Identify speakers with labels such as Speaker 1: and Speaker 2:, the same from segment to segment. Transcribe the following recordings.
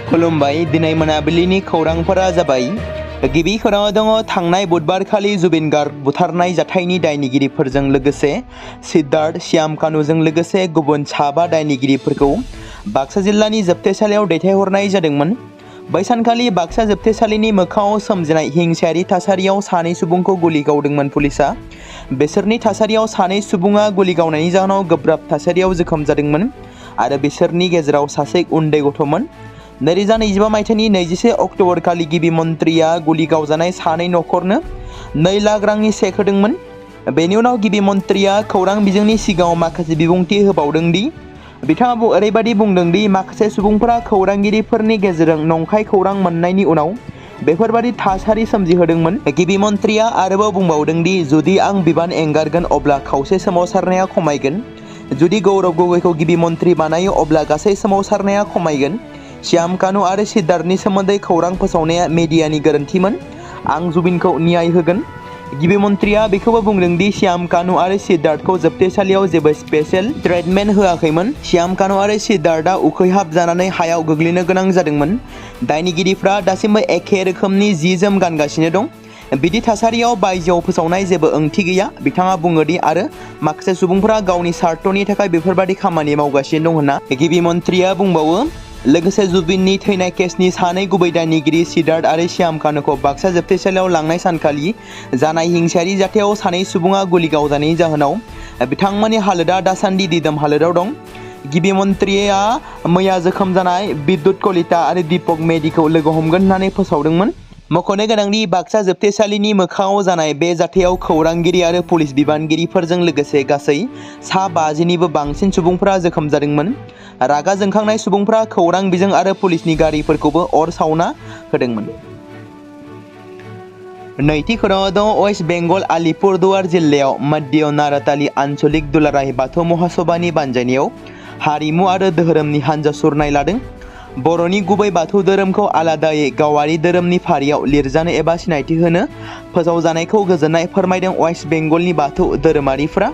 Speaker 1: खुलुमबाय दिनै मोनाबिलिनि खौरांफोरा जाबाय। गिबि खौराङाव दङ थांनाय बुधबारखालि जुबिन गार्ग बुथारनाय जाथायनि दायनिगिरिफोरजों लोगोसे सिद्धार्थ श्याम कानुजों लोगोसे गुबुन साबा दायनिगिरिफोरखौ बाक्सा जिल्लानि जोबथेसालियाव दैथायहरनाय जादोंमोन। बै सानखालि बाक्सा जोबथेसालिनि मोखाङाव सोमजिनाय हिंसायारि थासारियाव सानै सुबुंखौ गुलि गावदोंमोन पुलिसआ। बिसोरनि थासारियाव सानै सुबुङा गुलि गावनायनि जाहोनाव गोब्राब थासारियाव जोखोम जादोंमोन आरो बिसोरनि गेजेराव सासे उन्दै गथ'मोन। 2025 मायथाइनि 21 अक्ट'बर खालि गिबि मन्थ्रिया गुलि गावजानाय सानै नखरनो 2 लाख रांनि चेक होदोंमोन। बेनि उनाव गिबि मन्थ्रिया खौरां बिजोंनि सिगाङाव माखासे बिबुंथि होबावदों दि बिथाङा ओरैबायदि बुंदों दि माखासे सुबुंफोरा खौरांगिरिफोरनि गेजेरजों नंखाय खौरां मोननायनि उनाव बेफोरबादि थासारि सोमजिहोदोंमोन। गिबि मन्थ्रिया आरोबाव बुंबावदों दि जुदि आं बिबान एंगारगोन अब्ला खावसे सोमावसारनाया खमायगोन। जुदि गौरव गगैखौ गिबि मन्थ्रि बानायो अब्ला गासै सोमावसारनाया खमायगोन। श्याम कानु आरो सिद्धार्थनि सोमोन्दै खौरां फोसावनाया मिडियानि गोरोन्थिमोन। आं जुबिनखौ न्याय होगोन। गिबि मन्थ्रिया बेखौबो बुंदों दि श्याम कानु आरो सिद्धार्थखौ जोबथेसालियाव जेबो स्पेशेल ट्रिटमेन्ट होआखैमोन। श्याम कानु आरो सिद्धार्थआ उखैहाब जानानै हायाव गोग्लैनो गोनां जादोंमोन। दायनिगिरिफ्रा दासिमबो एखे रोखोमनि जि-जोम गानगासिनो दं। बिदि थासारियाव बायजोआव फोसावनाय जेबो ओंथि गैया। बिथाङा बुङो दि आरो माखासे सुबुंफोरा गावनि स्वार्थनि थाखाय बेफोरबादि खामानि मावगासिनो दं होनना। गिबि मन्थ्रिया बुंबावो, लोगोसे जुबिननि थैनाय केसनि सानै गुबै दायनिगिरि सिद्धार्थ आरो श्याम कानुखौ बाक्सा जोबथेसालियाव लांनाय सानखालि जानाय हिंसायारि जाथायाव सानै सुबुङा गुलि गावजानायनि जाहोनाव बिथांमोननि हालोदा दासान्दि दिदोम हालोदाव दं। गिबि मन्थ्रिया मैया जोखोम जानाय बिद्युत कलिता आरो दीपक मेधिखौ लोगो हमगोन होननानै फोसावदोंमोन। मख'नो गोनांदि बाक्सा जोबथेसालिनि मोखाङाव जानाय बे जाथायाव खौरांगिरि आरो पुलिस बिबानगिरिफोरजों लोगोसे गासै 50निबो बांसिन सुबुंफोरा जोखोम जादोंमोन। रागा जोंखांनाय सुबुंफोरा खौरां बिजों आरो पुलिसनि गारिफोरखौबो अर सावना होदोंमोन। नैथि खौराङाव दं वेस्ट बेंगल आलिपुरदुवार जिल्लायाव मध्य नाराताली आन्चलिक दुलाराय बाथौ महासभानि बानजायनायाव हारिमु आरो धोरोमनि हानजा सुरनाय लादों। बर'नि गुबै बाथौ धोरोमखौ आलादायै गावारि धोरोमनि फारियाव लिरजानो एबा सिनायथि होनो फोसावजानायखौ गोजोननाय फोरमायदों वेस्ट बेंगलनि बाथौ धोरोमारिफ्रा।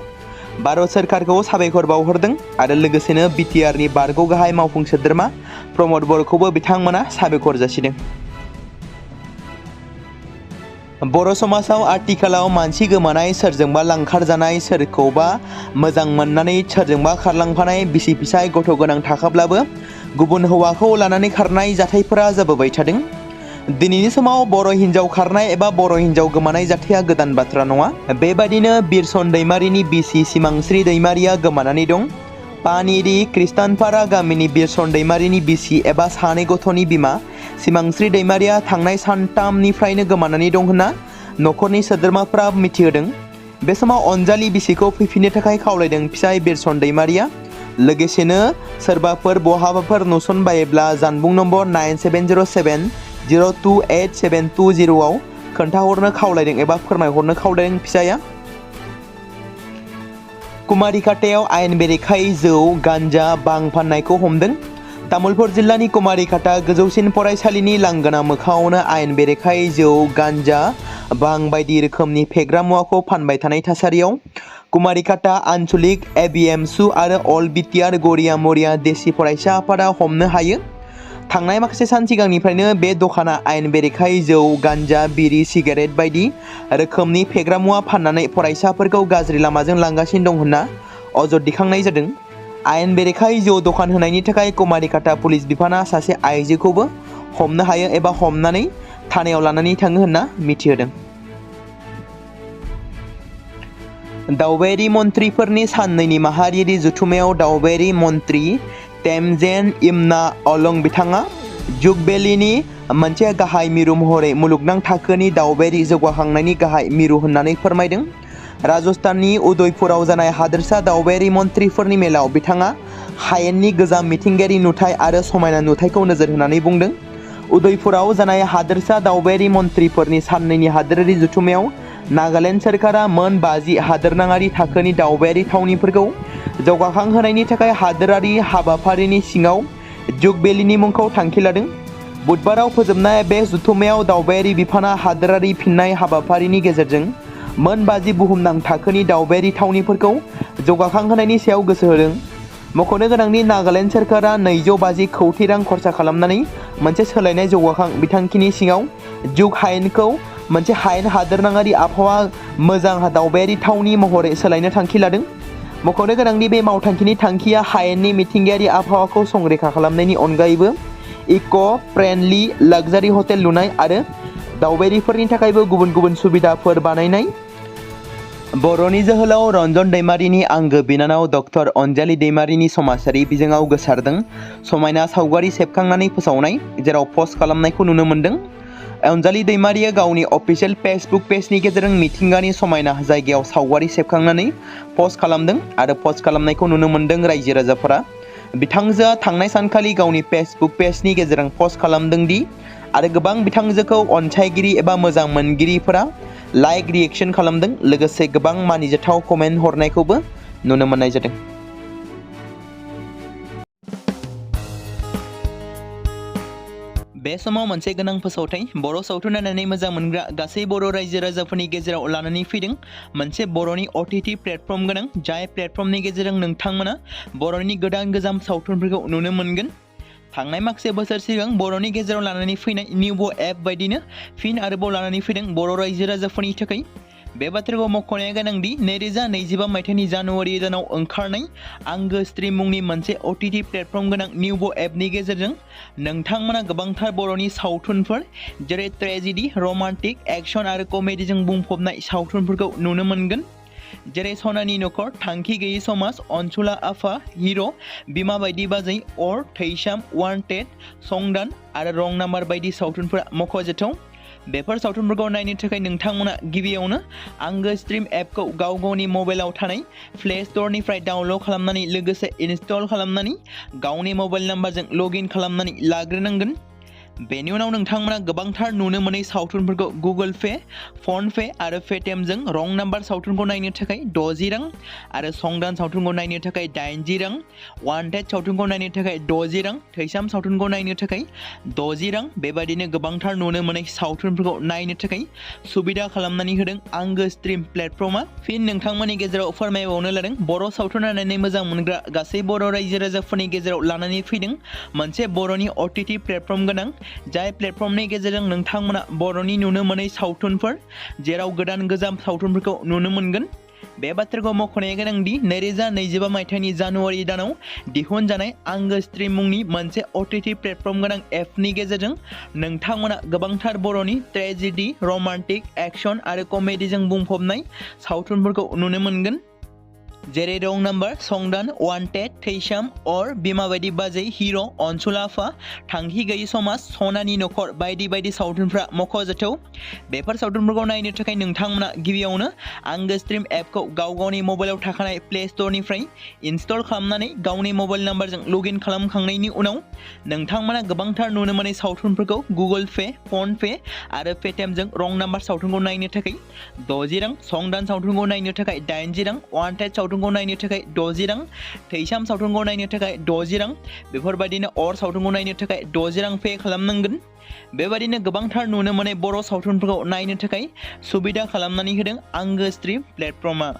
Speaker 1: भारत सोरखारखौ साबायखर बावहरदों आरो लोगोसेनो बिटिआरनि बारग' गाहाय मावफुं सोद्रोमा प्रमद बर'खौबो बिथांमोना साबायखर जासिदों। बर' समाजाव आथिखालाव मानसि गोमानाय, सोरजोंबा लांखारजानाय, सोरखौबा मोजां मोननानै सोरजोंबा खारलांफानाय, बिसि फिसाय गथ' गोनां थाखाब्लाबो गुबुन हौवाखौ लानानै खारनाय जाथायफोरा जाबोबाय थादों। दिनैनि समाव बर' हिन्जाव खारनाय एबा बर' हिन्जाव गोमानाय जाथाया गोदान बाथ्रा नङा। बेबादिनो बिरसन दैमारिनि बिसि सिमांस्रि दैमारिया गोमानानै दं। पानिरि खृष्टानपारा गामिनि बिरसन दैमारिनि बिसि एबा सानै गथ'नि बिमा सिमांस्रि दैमारिया थांनाय सानथामनिफ्रायनो गोमानानै दं होनना नखरनि सोद्रोमाफ्रा मिथिहोदों। बे समाव अनजालि बिसिखौ फैफिननो थाखाय खावलायदों फिसाय बिरसन दैमारिया। लोगोसेनो सोरबाफोर बहाबाफोर नुसनबायोब्ला जानबुं नम्बर 9707002872 आव खोन्थाहरनो खावलायदों एबा फोरमायहरनो खावलायदों फिसाया। कुमारिकाटायाव आयेन बेरेखायै जौ, गान्जा, बां फाननायखौ हमदों। तामुलपुर जिल्लानि कुमारिकाटा गोजौसिन फरायसालिनि लांगोना मोखाङावनो आयेन बेरेखायै जौ, गान्जा, बां बायदि रोखोमनि फेग्रा मुवाखौ फानबाय थानाय थासारियाव कुमारिकाटा आन्चलिक एबिएमसु आरो अल बिटिआर गरिया मरिया देसि फरायसा आफादा हमनो हायो। थांनाय माखासे सान सिगांनिफ्रायनो बे दखाना आयेन बेरेखायै जौ, गान्जा, बिरि, सिगारेट बायदि रोखोमनि फेग्रा मुवा फाननानै फरायसाफोरखौ गाज्रि लामाजों लांगासिनो दं होनना अजद दैखांनाय जादों। आयेन बेरेखायै जौ दखान होनायनि थाखाय कुमारिकाटा पुलिस बिफाना सासे आइजोखौबो हमनो हायो एबा हमनानै थानायाव लानानै थाङो होनना मिथिहोदों। दावबायारि मन्थ्रिफोरनि साननैनि माहारियारि जथुम्मायाव दावबायारि मन्थ्रि तेमजेन इमना अलं बिथाङा जुगबेलिनि मोनसे गाहाय मिरु महरै मुलुगनां थाखोनि दावबायारि जौगाखांनायनि गाहाय मिरु होननानै फोरमायदों। राजस्थाननि उदयपुराव जानाय हादोरसा दावबायारि मन्थ्रिफोरनि मेलाव बिथाङा हायेननि गोजाम मिथिंगायारि नुथाय आरो समायना नुथायखौ नोजोर होनानै बुंदों। उदयपुराव जानाय हादोरसा दावबायारि मन्थ्रिफोरनि साननैनि हादोरारि जथुम्मायाव नागालेण्ड सोरखारा मोन 50 हादोरनाङारि थाखोनि दावबायारि थावनिफोरखौ जौगाखांहोनायनि थाखाय हादोरारि हाबाफारिनि सिङाव जुगबेलिनि मुंखौ थांखि लादों। बुधबाराव फोजोबनाय बे जथुम्मायाव दावबायारि बिफाना हादोरारि फिननाय हाबाफारिनि गेजेरजों मोन 50 बुहुमनां थाखोनि दावबायारि थावनिफोरखौ जौगाखांहोनायनि सायाव गोसो होदों। मख'नो गोनांदि नागालेण्ड सोरखारा 250 कौटि रां खरसा खालामनानै मोनसे सोलायनाय जौगाखां बिथांखिनि सिङाव जुग हायेनखौ मोनसे हायेन हादोरनाङारि आबहावा मोजां दावबायारि थावनि महरै सोलायनो थांखि लादों। मख'नो गोनांदि बे मावथांखिनि थांखिया हायेननि मिथिंगायारि आबहावाखौ संरैखा खालामनायनि अनगायैबो इक' फ्रेन्डलि लाक्जारि हटेल लुनाय आरो दावबायारिफोरनि थाखायबो गुबुन गुबुन सुबिदाफोर बानायनाय। बर'नि जोहोलाव रन्जन दैमारिनि आंगो बिनानाव डक्टर अनजालि दैमारिनि समाजारि बिजोङाव गोसारदों समायना सावगारि सेबखांनानै फोसावनाय, जेराव पस्ट खालामनायखौ नुनो मोन्दों। अनजालि दैमारिया गावनि अफिसियेल फेसबुक पेजनि गेजेरजों मिथिंगानि समायना जायगायाव सावगारि सेबखांनानै पस्ट खालामदों आरो पस्ट खालामनायखौ नुनो मोन्दों रायजो राजाफोरा। बिथांजोआ थांनाय सानखालि गावनि फेसबुक पेजनि गेजेरजों पस्ट खालामदों दि आरो गोबां बिथांजोखौ अनसायगिरि एबा मोजां मोनगिरिफोरा लाइक रिएक्शन खालामदों, लोगोसे गोबां मानिजाथाव कमेन्ट हरनायखौबो नुनो मोननाय जादों। बे समाव मोनसे गोनां फोसावथाय बर' सावथुन नायनानै मोजां मोनग्रा गासै बर' रायजो राजाफोरनि गेजेराव लानानै फैदों मोनसे बर'नि OTT प्लेटफर्म गोनां, जाय प्लेटफर्मनि गेजेरजों नोंथांमोना बर'नि गोदान गोजाम सावथुनफोरखौ नुनो मोनगोन। थांनाय माखासे बोसोर सिगां बर'नि गेजेराव लानानै फैनाय निउबो एप बायदिनो फिन आरोबाव लानानै फैदों बर' रायजो राजाफोरनि थाखाय। बे बाथ्राखौ मख'नाया गोनांदि 2025 मायथाइनि जानुवारि दानाव ओंखारनाय आंगो स्ट्रीम मुंनि मोनसे OTT प्लेटफर्म गोनां निउबो एपनि गेजेरजों नोंथांमोना गोबांथार बर'नि सावथुनफोर जेरै ट्रेजेडी, रमान्टिक, एक्शन आरो कमेडीजों बुंफबनाय सावथुनफोरखौ नुनो मोनगोन। जेरै सनानि नखर, थांखि गैयै समाज, अनसुला आफा, हिर', बिमा बायदि बाजै, अर, थैसाम, वान्टेड, संदान आरो रं नाम्बार बायदि सावथुनफोरा मख'जाथाव। बेफोर सावथुनफोरखौ नायनो थाखाय नोंथांमोना गिबियावनो आंगो स्ट्रीम एपखौ गावनि मबाइलाव थानाय प्ले स्ट'रनिफ्राय डाउनल'ड खालामनानै लोगोसे इनस्टल खालामनानै गावनि मबाइल नाम्बारजों लगइन खालामनानै लाग्रोनांगोन। बेनि उनाव नोंथांमोना गोबांथार नुनो मोनै सावथुनफोरखौ गुगोल पे, फन पे आरो पेटिएमजों रं नाम्बार सावथुनखौ नायनो थाखाय 60 रां आरो संदान सावथुनखौ नायनो थाखाय 80 रां, वान्टेड सावथुनखौ नायनो थाखाय 60 रां, थैसाम सावथुनखौ नायनो थाखाय 60 रां, बेबायदिनो गोबांथार नुनो मोनै सावथुनफोरखौ नायनो थाखाय सुबिदा खालामनानै होदों आंगो स्ट्रीम प्लेटफर्मा। फिन नोंथांमोननि गेजेराव फोरमायबावनो लादों बर' सावथुन नायनानै मोजां मोनग्रा गासै बर' रायजो राजाफोरनि गेजेराव लानानै फैदों मोनसे बर'नि OTT प्लेटफर्म गोनां, जाय प्लेटफर्मनि गेजेरजों नोंथांमोना बर'नि नुनो मोनै सावथुनफोर जेराव गोदान गोजाम सावथुनफोरखौ नुनो मोनगोन। बे बाथ्राखौ मख'नाया गोनांदि 2025 मायथाइनि जानुवारि दानाव दिहुनजानाय आंगो स्ट्रीम मुंनि मोनसे OTT प्लेटफर्म गोनां एपनि गेजेरजों नोंथांमोना गोबांथार बर'नि ट्रेजेडी, रमान्टिक, एक्शन आरो कमेडीजों बुंफबनाय सावथुनफोरखौ नुनो मोनगोन। जेरै रं नाम्बार, संदान, वान्टेड, थैसाम, अर, बिमा बायदि बाजै, हिर', अनसुला आफा, थांखि गैयै समाज, सनानि नखर बायदि बायदि सावथुनफ्रा मख'जाथाव। बेफोर सावथुनफोरखौ नायनो थाखाय नोंथांमोना गिबियावनो आंगो स्ट्रीम एपखौ गावनि मबाइलाव थाखानाय प्ले स्ट'रनिफ्राय इनस्टल खालामनानै गावनि मबाइल नाम्बारजों लगइन खालामखांनायनि उनाव नोंथांमोना गोबांथार नुनो मोनै सावथुनफोरखौ गुगोल पे, फन पे आरो पेटिएमजों रं नाम्बार सावथुनखौ नायनो थाखाय 60 रां, संदान सावथुनखौ नायनो थाखाय 80 रां, वान्टेड सावथुनखौ नायनो थाखाय 60 रां, थैसाम सावथुनखौ नायनो थाखाय 60 रां, बेफोरबायदिनो अर सावथुनखौ नायनो थाखाय 60 रां पे खालामनांगोन। बेबायदिनो गोबांथार नुनो मोनै बर' सावथुनफोरखौ नायनो थाखाय सुबिदा खालामनानै होदों आंगो स्ट्रीम प्लेटफर्मा।